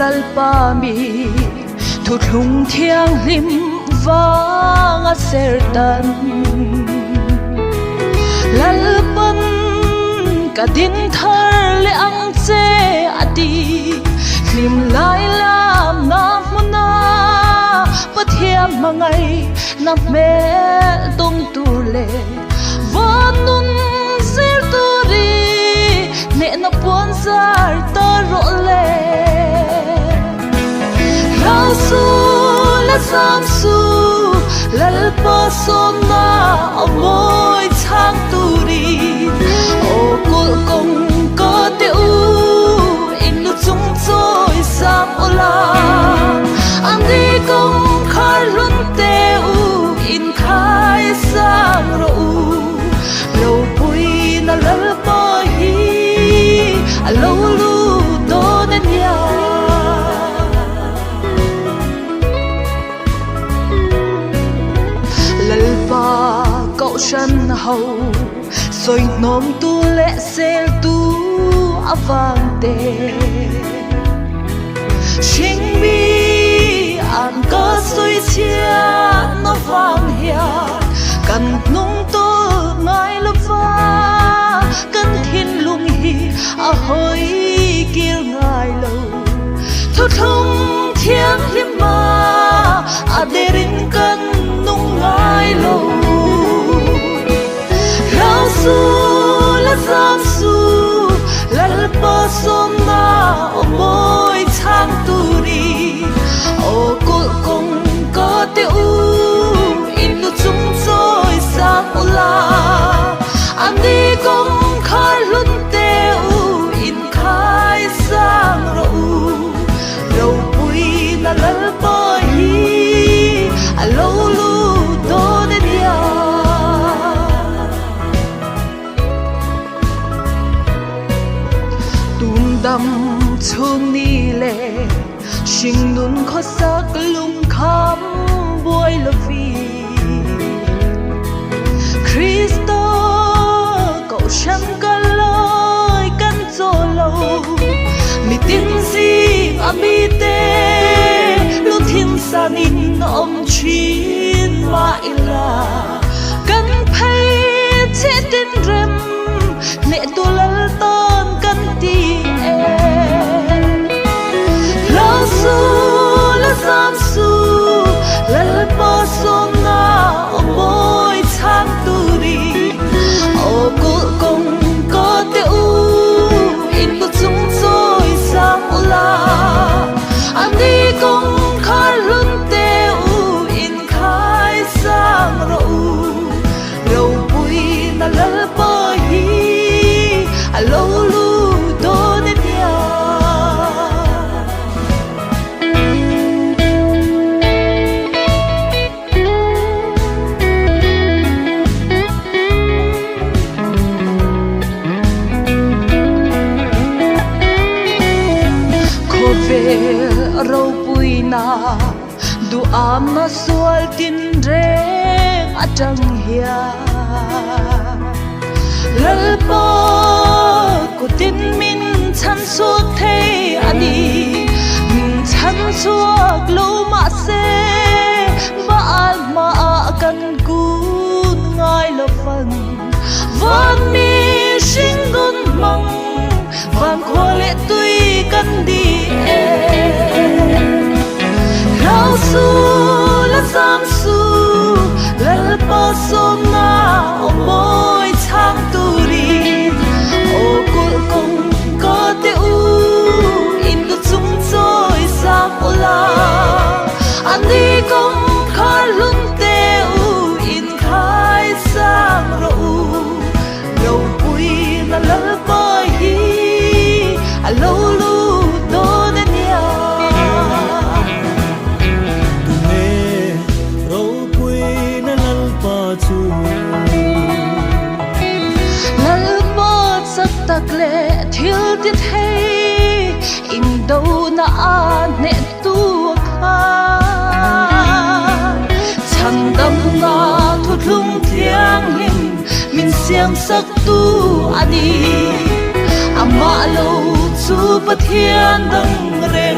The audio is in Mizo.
Lalpa mi thuthlung thianghlim vanga sertan. Lalpan ka din thar leh ang che a ti. Hlim lai lam na hmuna Pathian hmangaih na hmel tum tur leh van nun zir turi hnehna puan zar ta rawh le. Hlau su la zam su Lalpa sawmna a mawi chhang turin aw kulh kawng ka teh u in lu chung chawi sang u la an ri kawng khar hlun te u in khai sang rawh u lo pui na Lalpa hi a lo lut dawn a nia. Lalpa kohhran ho sawi hnawmtu leh seltu avangte hringmi an ka sawi chhiat avang hian kan hnung tawlh ngai lova kan thinlung hi a hawi kir ngai lo. Thuthlung thianghlim a a derin kan nung ngai lo. Hlau su la zam su Lalpa sawmna aw mawi chhang turin aw kulh kawng ka teh u in nu chung chawi sang u la an ni kawng khar hlun te u in Khai sang rawh u, ropui na Lalpa hi a lo lut dawn a nia. Tun dam chhung ni leh hringnun khawsak lungkham buai lovin Krista kohhran ka lawi kan chaw lo mitin zing a mite lu thin sanin awm thin mah ila kan phei chhe tin rem hneh tu lal tan kan ti e. Hlau su la zam su Lalpa sawmna aw mawi chhang turin aw kulh kawng ka teh u in lu chung chawi sang u la a ni kawng khar hlun teh u in khai sang rawh u. Ropui na Lalpa hi a lo lut dawn a nia. Khawvel ropui na Duham a sual tinreng atang hian Lalpa kutin min chhan chhuak thei a ni. Min chhan chhuak lo mahse Baal hmaah kan kun ngai lo fan. Van mi hring nun hmang Van khua leh tui kan di e. Hlau su la zam su Lalpa sawmna aw mawi chhang turin aw kulh kawng ka teh u in lu chung chawi sang u la a ni kawng khar hlun te u in khai sang rawh u. Ropui na Lalpa hi a lo lut dawn a nia. Tunge ropui na Lalpa chu? Lalpa chak tak leh thil ti thei indo na a hneh tu a kha. Chhandamna thuthlung thianghlim Min siam sak tu a ni. Amah lo chu Pathian dang reng.